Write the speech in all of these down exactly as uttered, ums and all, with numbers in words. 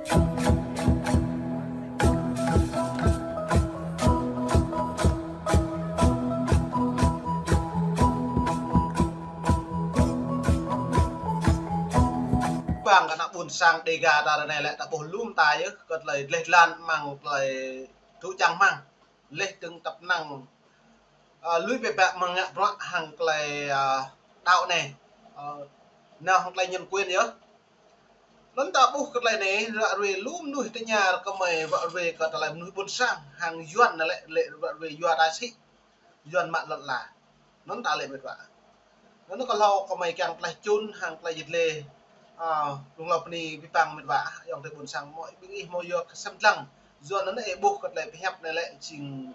Bang kơ ană ƀôn sang Dega ta ră anai lĕ ta ƀuh lŏm ta yơh, kơ tơlơi dleh dlan mơ̆ng tơlơi tŭ čang mơ̆ng. Leh dơ̆ng tăp năng, ơ, lui pĕ pĕ mơ̆ng ngă bruă hăng tơlơi, ơ, đaŏ anai. Ơ, nao hăng tơlơi nhân quyền yơh. Anŭn ta ƀuh kơ tơlơi anai, ră ruai lu mơnuih tơña rơkâo mơi ră ruai kơ tơlơi mơnuih ƀôn sang, hăng Yuan anai lĕ, lĕ ră ruai yua ta sĭ, Yuan mă lŏn ala. Anŭn ta lĕ mĕt wa. Anŭn kơ hlâo kơ mơi kiăng tlaih čun hăng tlaih jit lĕ, a, rŭng hlâo bơni pơpă mĕt wa, ayŏng adơi ƀôn sang mơ̆ ƀing ih mơ̆ yua kơ sem dlăng. Yua anŭn ih ƀuh kơ tơlơi pơhiăp anai lĕ jing.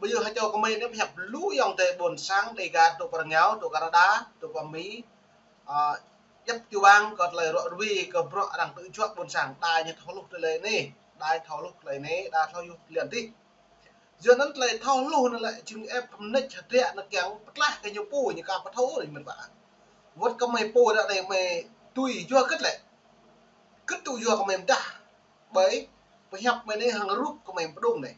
Ƀu djơ̆ hơčâo kơ mơi anai pơhiăp lu ayŏng adơi ƀôn sang Dega, dŏ pơ rơngiao, dŏ Canada, dŏ pơ Mi, a, djŏp tui wang kơ tơlơi ră ruai kơ bruă arăng tŭ juă ƀôn sang, đa ñu thâo hluh tơlơi anai, đa thâo hluh tơlơi anai, đa thâo hluh tơlơi adih. Yua anŭn tơlơi thâo hluh anŭn lĕ jing ĕp mơneč hơdră anŭn kiăng pơtlaih kơ ñu pô ñu ka pơthâo ôh mĕt wa. Wơ̆t kơ mơi pô ră anai mơi tui yua hơget lĕ. Hơget tŭ yua kơ mơi mơdah. Ƀơi pơhiăp mơi anai hăng rup kơ mơi pơdŏng anai.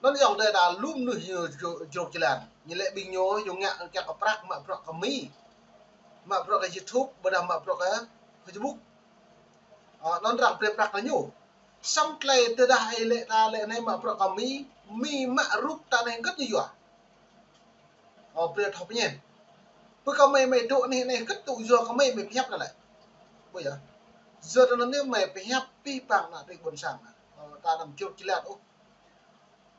Anŭn ayŏng adơi ta lu mơnuih ñu jrŏk jơlan. Ñu lĕ ƀing ñu, ñu ngă kiăng kơ prăk mă bruă kơ Mi. Mă bruă kơ YouTube, ƀôdah mă bruă kơ Facebook. Ơ, anŭn arăng brơi prăk kơ ñu. Samơ̆ tơlơi tơdah ih lĕ ta lĕ anai mă bruă kơ Mi, Mi mă rup ta anai hơget ñu yua. Ơ, brơi thâo pơñen. Pơ kơ mơi, mơi dŏ anai, anai hơget tŭ yua kơ mơi, mơi pơhiăp anŭn lĕ. Ƀu djơ̆. Yua anŭn anai mơi pơhiăp pih pang ană adơi ƀôn sang. Ơ, ta anăm jrŏk jơlan ôh.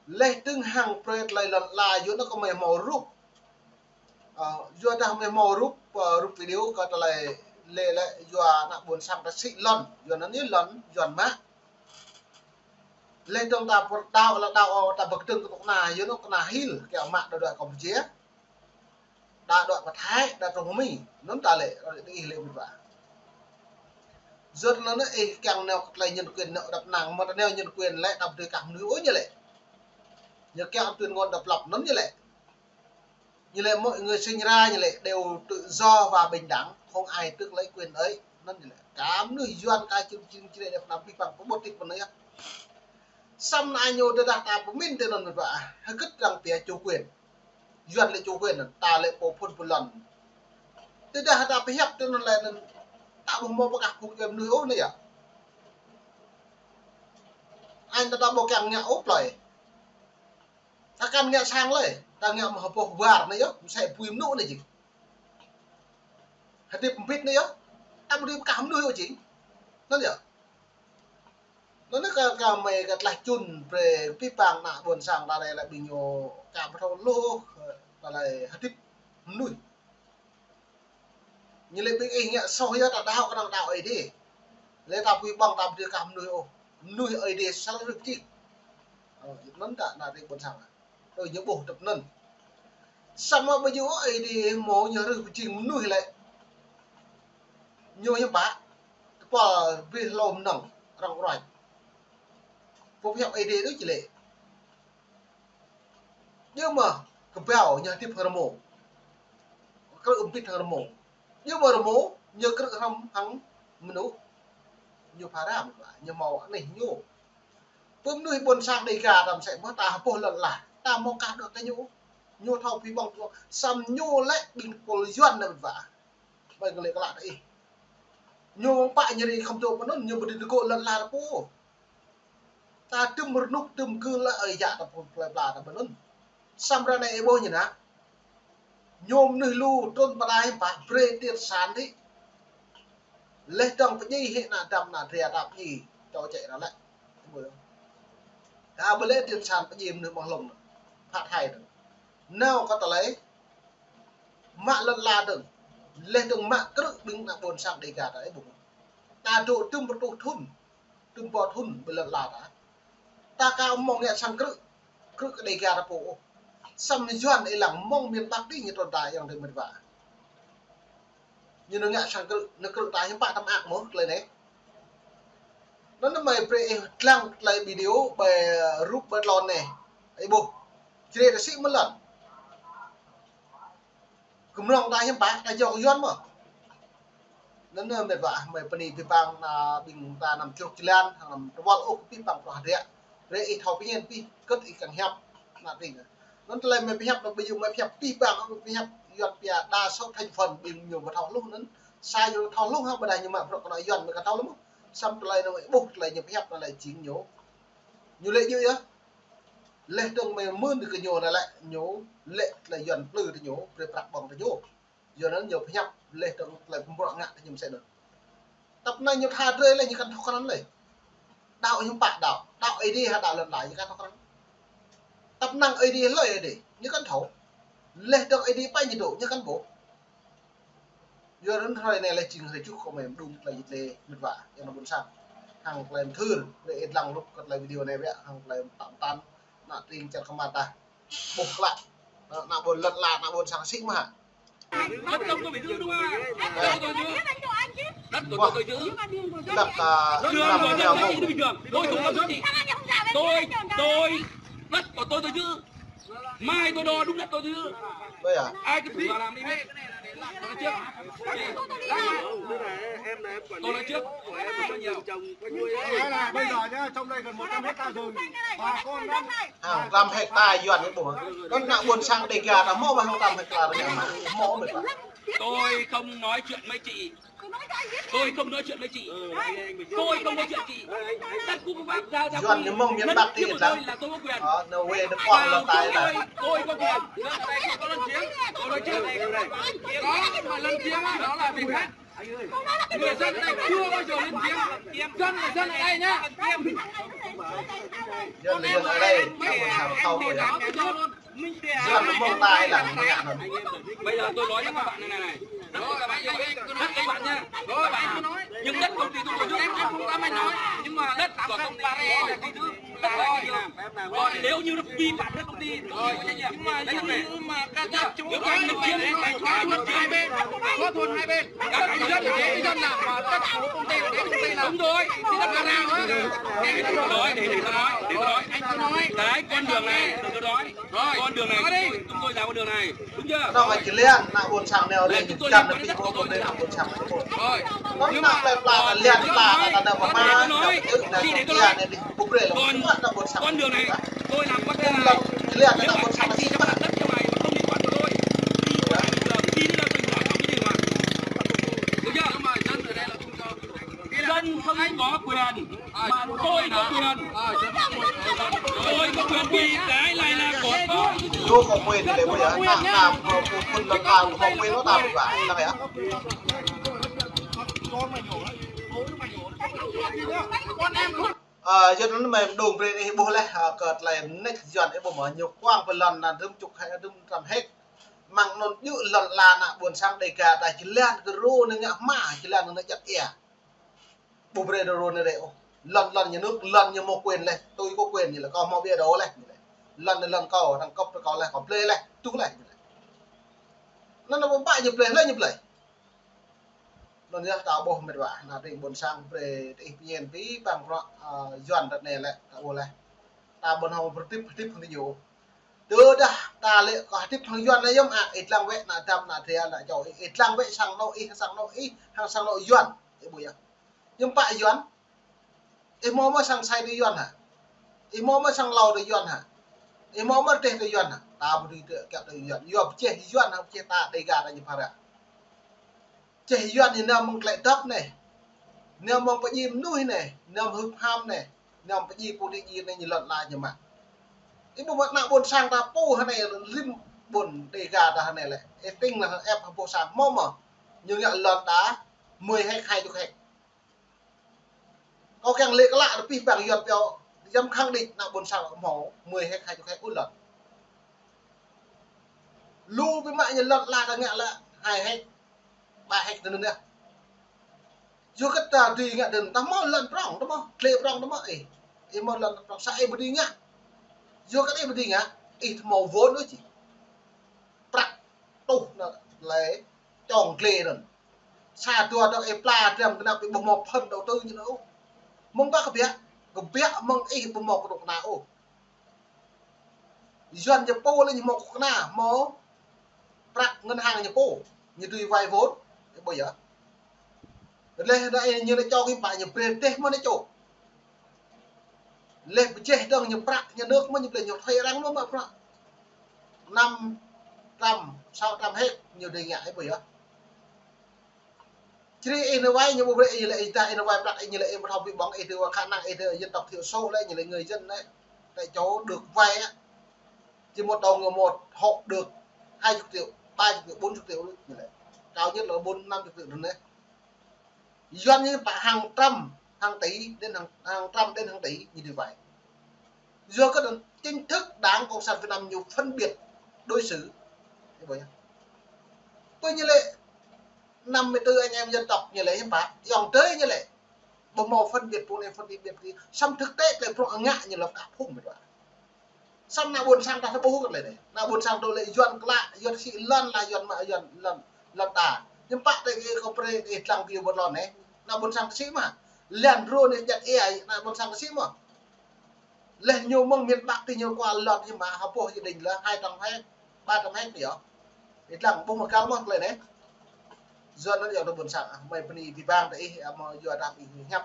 Leh dơ̆ng hăng brơi tơlơi lŏn ala yua anŭn kơ mơi hmâo rup. Ơ, yua dah mơi hmâo rup, ơ, rup video kơ tơlơi lĕ lĕ yua ană ƀôn sang ta sĭ lŏn. Yua anŭn yơh lŏn, Yuan mă. Leh dơ̆ng ta pơr đaŏ lă đaŏ ta bơkơdơ̆ng kơ tŭk na, yua anŭn kơ na hil, kiăng mă đa đuaĭ Kampuchia. Đa đuaĭ pơ Thái, đa truh Mi. Anŭn ta lĕ, ră anai ih lĕ mĕt wa. Yua anŭn ih kiăng nao kơ tơlơi nhân quyền nao đăp năng, mơ̆ ta nao nhân quyền lĕ ta ƀu dưi kah mơnuih ôh ñu lĕ. Ñu kiăng tuyên ngôn độc lập anŭn ñu lĕ. Ñu lĕ mọi người sinh ra ñu lĕ đều tự do và bình đẳng, không ai tước lấy quyền ấy. Anŭn ñu lĕ. Kah mơnuih Yuan kah čư̆ čư̆ čư̆ đăp năng pih pang pơƀut tĭk pơ anai yơh. Samơ̆ anai ñu tơdah ta pơmĭn tui anŭn mĕt wa. Hơget arăng pia chủ quyền. Yuan lĕ chủ quyền anŭn, ta lĕ pô phŭn pô lŏn. Tơdah ta pơhiăp tui anŭn lĕ anŭn, ta ƀu hmâo pơkah phung djuai mơnuih ôh anai yơh. Anŭn ta ƀu kiăng ngă ôh plơi. Ta kăn ngă sang lơi, ta ngă mơ̆ hơpŏh war anai yơh, mơsĕ bui mơnŭ anai jing. Hơdip mbĭt anai yơh, ta ƀu dưi pơkah mơnuih ôh jing. Anŭn yơh. Anŭn kơ, kơ mơi kơ tlaih čun brơi pih pang ană ƀôn sang ta anai lĕ ƀing ñu ka pơthâo hluh, tơlơi hơdip mơnuih. Ñu lĕ ƀing ih ngă soh yơh ta đaŏ kơnơ̆ng đaŏ Ơi Adai. Lĕ ta pui ƀơ̆ng ta ƀu dưi kah mơnuih ôh. Mơnuih Ơi Adai săl rơ̆k jing. Ơ, anŭn ta ană adơi ƀôn sang. Ơ, ñu ƀuh tơ̆p anŭn. Samơ̆ ƀu djơ̆ Ơi Adai hmâo ñu rơ̆k jing mơnuih lĕ. Ñu hiư̆m pă. Tơpă bih lŏm năng rŏng ruăč. Pô pơhiăp Ơi Adai đôč lĕ. Djơ̆ mơ̆ kơƀao ñu hơdip hăng rơmô. Krư̆ mbĭt hăng rơmô. Djơ̆ mơ̆ rơmô ñu krư̆ hrŏm hăng mơnuih. Ñu phara mơ̆n wa, ñu hmâo anih ñu. Pơ mơnuih ƀôn sang Dega ta mơsĕ mơ̆ ta hơpŏh lŏn ala. Ta hmâo kah đuaĭ kơ ñu. Ñu thâo pih ƀơ̆ng tơlơi. Samơ̆ ñu lĕ ƀing pôl Yuan anai mơ̆n wa. Ƀơi kơ lĕ kơ lă ta ih. Ñu pă ñu ri khŏm dŏ pơ anŭn, ñu ƀu dưi tơgŭ lŏn ala ta pô. Ta tŭm rơnŭk tŭm kơ lă ơi yă ta pô plơi pla ta pơ anŭn. Samơ̆ ră anai ih ƀuh ñu ană. Ñu mơnuih lu trŭn pơ anai hiư̆m pă brơi tiền sản đĭ. Leh dơ̆ng pơdjai hĭ ană đam ană dra ta pơdjai. Čô čĕ anŭn lĕ. Ih ƀuh yơh. Ta ƀu lĕ tiền sản pơdjai mơnuih ƀơ̆ng hlŏng anŭn. Phat hai anŭn. Nao kơ tơlơi mă lŏn ala dơ̆ng. Leh dơ̆ng mă krư̆ ƀing ană ƀôn sang Dega ta ih ƀuh. Ta dŏ tŭm rơtuh thŭn. Tŭm rơtuh thŭn ƀơi lŏn ala ta. Ta ka hmâo ngă sang krư̆. Krư̆ kơ Dega ta pô ôh. Samơ̆ Yuan ih lăng mơ̆ng miền Bắc đĭ ñu trŭn ta ayŏng adơi mĕt wa. Ñu nao ngă sang krư̆, nao krư̆ ta hiư̆m pă ta mơak mơ̆ tơlơi anai. Anŭn mơi brơi ih lăng tơlơi video ƀơi rup ƀơi tlôn anai. Ih ƀuh. Jrê ta sĭ mơ̆ lŏn. Kơmrŏng ta hiư̆m pă, ta jŏk Yuan mơ̆. Anŭn mĕt wa, mơi pơni pơhiăp ană ƀing ta anăm čruk jơlan, anăm tơwăl ôh pơhiăp pơpruă hơdră. Brơi ih thâo pơñen pih, kơ̆t ih kiăng hiăp, ană tring. Anŭn tơlơi mơi pơhiăp anŭn ƀu djơ̆ mơi pơhiăp pih păng, mơi pơhiăp Yuan pia đa số thành phần ƀing ñu ƀu thâo hluh anŭn. Sa ñu thâo hluh hă, ƀôdah ñu mă bruă kơnuk Yuan mơi aka thâo lĕ mơ̆. Samơ̆ tơlơi anŭn ih ƀuh tơlơi ñu pơhiăp anŭn lĕ jing ñu. Ñu lĕ djơ̆ yơh. Laih dơ̆ng mơi mưn kơ ñu anŭn lĕ ñu lĕ tơlơi Yuan plư tơ ñu, brơi prăk ƀơ̆ng tơ ñu. Yua anŭn ñu pơhiăp laih dơ̆ng tơlơi pơmrŏ ngă tơ ñu mơsĕ anŭn. Tăp năng ñu tha drơi lĕ ñu kăn thâo krăn lĕ. Đaŏ ñu pă đaŏ, đaŏ Ơi Adai hă đaŏ lŏn ala ñu kăn thâo krăn. Tăp năng Ơi Adai hlơi Ơi Adai, ñu kăn thâo. Laih dơ̆ng Ơi Adai pă ñu dŏ, ñu kăn ƀuh. Yua anŭn hrơi anai lĕ jing hrơi tơjuh kơ mơi mơđung tơlơi jĭt lĕ mĕt wa, yang ană ƀôn sang. Hăng tơlơi mơthưr, lĕ ih lăng lŭp kơ tơlơi video anai biă, hăng tơlơi pơtă pơtăn, ană tring čar kơmăt ta. Ƀuh klă. Ană ƀôn lŏn ala, ană ƀôn sang sĭ mơ̆ hă. Đất công tôi phải giữ đúng không ạ? Đất của tôi giữ. Đất của tôi tôi giữ. Đất, à, đường của tôi tôi giữ bình thường. Tôi không có gì. Tôi, tôi, đất của tôi tôi giữ. Mai tôi đòi đúng đất tôi tôi giữ. Ai cứ tí. Tôi nói trước. Tôi nói trước. Bây giờ nhá, trong đây gần một trăm hecta rừng. Bà con đang Hàng trăm hecta Yuan ñu ƀuh. Anŭn ană ƀôn sang Đêga ta hmâo ƀơi hàng trăm hecta Yuan mă. Hmâo mĕt wa. Tôi không nói chuyện với chị. Tôi không nói chuyện với chị. Tôi không nói chuyện chị. Đất quốc pháp giao cho Yuan tôi. Ñu mơ̆ng miền Bắc thì tôi là tôi có quyền. Ờ, nó về nó còn là tài là. Tôi có quyền. Tôi nói trước. Có mà lấn chiếm đó là việc khác. Người dân ở đây chưa bao giờ lên tiếng. Dân là dân ở đây nhá. Dân là dân ở đây, không có sao không rồi. Dân là mông tai là không ngại rồi. Bây giờ tôi nói cho các bạn này này. Đó, các bạn yêu, rất các bạn nha. Các bạn, nhưng đất công ty tôi có nước, em không dám nói, nhưng mà đất của công ty có là cái thứ. Còn nếu như nó vi phạm đất công ty, công ty có trách nhiệm. Đấy là về. Nếu có anh lấn chiếm, anh có lấn chiếm. Hai bên, có thôn hai bên. Dân thì dân làm mà đất của công ty là để công ty làm. Đúng rồi, thì đất là nào á? Để tôi nói, để tôi nói, để tôi nói. Anh cứ nói. Cái con đường này, tôi nói. Rồi. Con đường này, chúng tôi, chúng tôi làm con đường này. Anŭn kơ jơlan ană ƀôn sang anai lĕ ñu kăn pĭ ƀô̆ ƀô̆ ană ƀôn sang anai ƀô̆. Anŭn ană plơi pla ta lian pla ta ană mama. Con đường này, tôi làm con đường này. Nếu mà anh đi cho bạn đất cho mày mà không liên quan của tôi. Đi của anh bình thường, đi nữa là tôi hỏi không có gì mà. Được chưa? Dân không có quyền. Mà tôi có quyền. Tôi có quyền vì cái này là của tôi. Ñu có quyền thì để bây giờ ta, ta, ta, ta, ta, ta có quyền đó ta phải, ta phải. Ơ, yua anŭn mơi mơđung brơi ih ƀuh laih, ơ, kơ tơlơi mơneč Yuan ih ƀuh mơ̆ ñu kuang pơ lŏn anŭn rĭm čuk hĕ, rĭm trăm hĕt. Mơ̆ng anŭn djơ̆ lŏn ala ană ƀôn sang Đêga ta jơlan kơ rô anai ngă hma, jơlan anai jăk ia. Ƀu brơi rô anai rĕ ôh. Lŏn, lŏn nhà nước, lŏn ñu hmâo quyền laih, tôi có quyền ñu laih, kâo hmâo bia đô laih ñu laih. Lŏn anai lŏn kâo, arăng cấp kơ kâo laih, kâo blơi laih, tuh laih ñu laih. Anŭn ană ƀôn sang ñu blơi, laih ñu blơi. Anŭn yơh ta ƀuh mĕt wa, ană tring ƀôn sang brơi ih pơñen pĭ păng bruă, ơ, Yuan ră anai lĕ, ta ƀuh laih. Ta ƀu hmâo pơtip, pơtip hăng ñu. Tơdah ta lĕ kơ hơdip hăng Yuan anai yơh mơ̆, ih lăng wĕ ană Dăm, ană Drea, ană Čô, ih lăng wĕ sang anŏ ih, sang anŏ ih, hăng sang anŏ Yuan, ih ƀuh yơh. Yơh pă Yuan. Ih hmâo mơ̆ sang Sai Dê Yuan hă? Ih hmâo mơ̆ sang Lao Dê Yuan hă? Ih hmâo mơ̆ rơdêh Dê Yuan hă? Ta ƀu dưi tơ kiăng Dê Yuan. Yua pơjeh Yuan hă, pơjeh ta Đêga ta ñu phara. Pơjeh Yuan ñu nao mơ̆ng tơlơi dŏp anai. Nao mơ̆ng pơdjai mơnuih anai, nao mơ̆ng hưp ham anai, nao mơ̆ng pơdjai pô djai anai ñu lŏn ala ñu mă. Ih ƀuh mơ̆ ană ƀôn sang ta pô hơnai rĭm ƀôn Đêga ta hơnai lĕ. Ih tĭng anai ĕp hơpô sang hmâo mơ̆. Ñu ngă lŏn ta mười héc, hai chục héc. Kâo kiăng lĕ klă rơpih păng Yuan pioh, yăm khăng đĭ ană ƀôn sang hmâo mười héc, hai chục héc ƀu lŏn. Lu biă mă ñu lŏn ala ta ngă lĕ hai héc, ba héc tơ anŭn yơh. Yua kơ ta dưi ngă tơ anŭn, ta hmâo lŏn prŏng, ta hmâo glai prŏng, ta hmâo ih. Ih hmâo lŏn prŏng, sa ih ƀu dưi ngă. Yua kơ ih ƀu dưi ngă, ih hmâo vốn ôh či. Prăk tuh anŭn lĕ čong glai anŭn. Sa dua dŏ ih pla dram kơnăl ƀu hmâo phần đầu tư ñu ôh. Mơ̆ng pă kơbiă, kơbiă mơ̆ng ih ƀu hmâo kơnuk kơna ôh. Yuan ñu pô lĕ ñu hmâo kơnuk kơna, hmâo prăk ngân hàng ñu pô, ñu dưi vay vốn, ih ƀuh yơh. Leh anŭn ñu lĕ čô kơ ih pă ñu brơi teh mơ̆n ñu čô. Leh pơjeh dơ̆ng ñu prăk ñu nơ̆k mơ̆n ñu brơi ñu thâo arăng mơ̆n mă prăk. Năm trăm, sáu trăm héc ñu dêh ngă ih ƀu yơh. Čri ih nao wai ñu ƀu brơi ih lĕ ih ta ih nao wai prăk ih ñu lĕ ih ƀu thâo ƀĭ ƀơ̆ng ih tơ wa khả năng ih tơ dân tộc thiểu số lĕ ñu lĕ người dân lĕ. Tại chỗ được vay á. Chỉ một đầu người một hộ được hai chục triệu, ba chục triệu, bốn chục triệu ñu lĕ. Cao nhất là bốn, năm chục triệu rồi đấy. Yuan ñu pă hàng trăm, hàng tỷ đến hàng, hàng trăm đến hàng tỷ ñu đi vay. Yua kơ anŭn chính thức Đảng Cộng sản Việt Nam ñu phân biệt đối xử. Ih ƀuh yơh. Ƀơi ñu lĕ năm mươi tư anh em dân tộc ñu lĕ hiam pă, yŏng tơi ñu lĕ. Ƀu hmâo phân biệt pô anai phân biệt pô adih. Samơ̆ thực tế tơlơi prŏng ngă ñu lĕ kơ phung mĕt wa. Samơ̆ ană ƀôn sang ta ƀuh kơ tơlơi anai. Ană ƀôn sang tơ lĕ Yuan klă, Yuan sĭ lŏn la Yuan mă Yuan lŏn, lŏn ta. Hiam pă tơ ih kơ brơi ih lăng kơ ƀuh lŏn anai. Ană ƀôn sang ta sĭ mă. Lĕ rô anai jăt ih, ană ƀôn sang ta sĭ mă. Leh ñu mơ̆ng miền Bắc tơ ñu kua lŏn hiam mă, hơpô gia đình lĕ hai trăm héc, ba trăm héc ñu. Ih lăng ƀuh mă kal mơ̆ tơlơi anai. Yuan anŭn yua tơ ƀôn sang, ah, mơi bơni ƀĭ ƀang tơ ih, ah, mơi yua dap ih hiăp.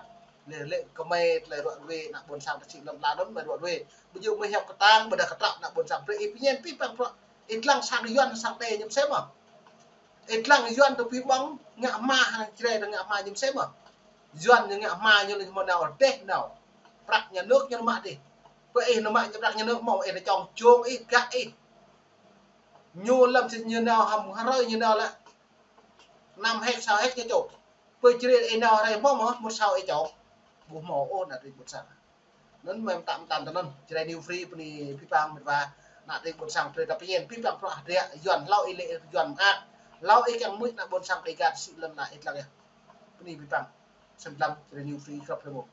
Leh lĕ kơ mơi tơlơi ruă ruê ană ƀôn sang ta sĭ lŏn la anŭn mơi ruă ruê. Ƀu djơ̆ mơi hiăp kơtang, ƀôdah kơtrăp ană ƀôn sang. Brơi ih pơñen ƀĭ ƀang prăk. Ih lăng sang Yuan sang tơ ñu mơsĕ mơ̆. Ih lăng Yuan tơ ƀĭ ƀơ̆ng, ngă hma hăng Jrai tơ ngă hma ñu mơsĕ mơ̆. Yuan ñu ngă hma ñu lĕ mơ̆ nao rơdêh nao. Prăk ñu nơ̆k ñu mă adih. Pơ ih nao mă ñu prăk ñu nơ̆k mơ̆ ih nao čŏng čông ih gah ih. Ñu lăm sĭt ñu nao hăm hrơi ñu nao lĕ. Năm héc, sáu héc ñu čô. Pơ Jrai ih nao hrơi mơ̆ mơ̆, một sáu ih čô. Ƀu hmâo ôh ană tring ƀôn sang. Anŭn mơi tăm tăm tơ anŭn, Jrai New Free bơni ƀĭ ƀang mĕt wa, ană tring ƀôn sang brơi ta pơñen ƀĭ ƀang prăk hơdră, Yuan hlâo ih lĕ Yuan mơak, hlâo ih kiăng mưč ană ƀôn sang Dega ta sĭ lŏn la ih lăng yơh. Bơni ƀĭ ƀang, sem lăm Jrai New Free găp hrơi mông.